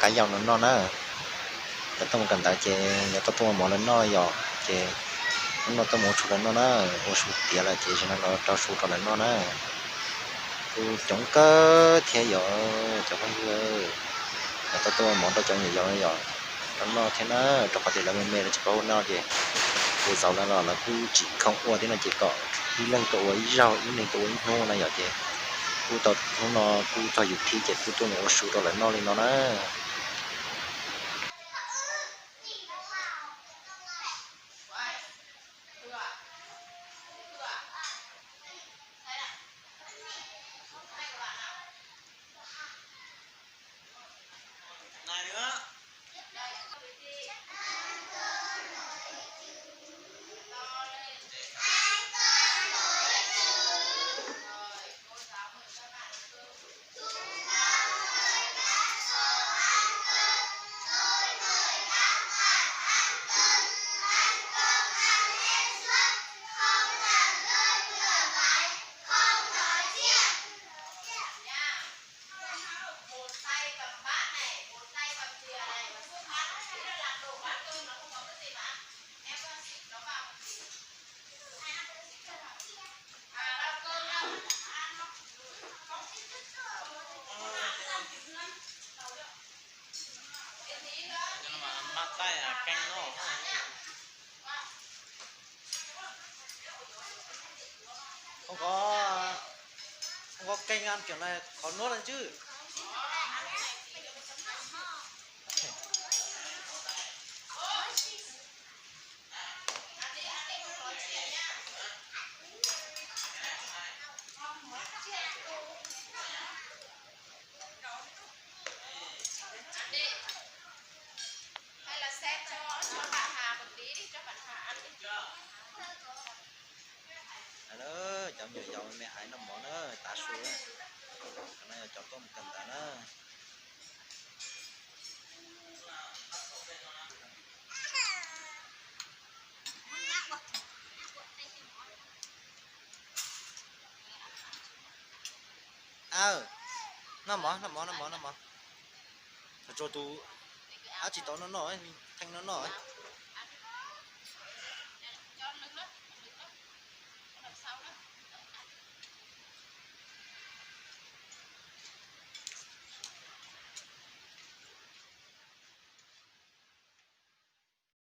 qab yau no noj na. Cov tuaj mus kawm ntawv ces yuav tuaj tuaj ua mov lawv noj yom, ces hnub no tuaj mus ua su lawv noj na, ua su tiav lawm ces zaum no los rau su rau lawv noj na. Kuj coob kawg thiab yom cov phooj ywg, yuav tuaj tuaj ua mov rau cov nyuam yaus yom, rau noj thiab na, rau qhov tias lawv me me lawv tsis paub ua noj ces kuv txaus lawv los lawv kuj tsis khoom ua thiab no ces kom ib leeg tuaj ua ib zaug ib leeg tuaj ua ib hnub na yom, ces kuj tau hnub no kuj txog yus thib ces kuj tuaj mus ua su rau lawv noj li no na. Maj taij keej no. Không có, không có kênh ăn kiểu này khó nuốt hơn chứ. Cov me nyuam yaus me me hais noj mov na, tav su na. Cov no yog cov tuaj mus kawm ntawv na. Noj mov, noj mov, noj mov, noj mov. Tsuas tus dab tsis tau noj noj, Theej noj noj.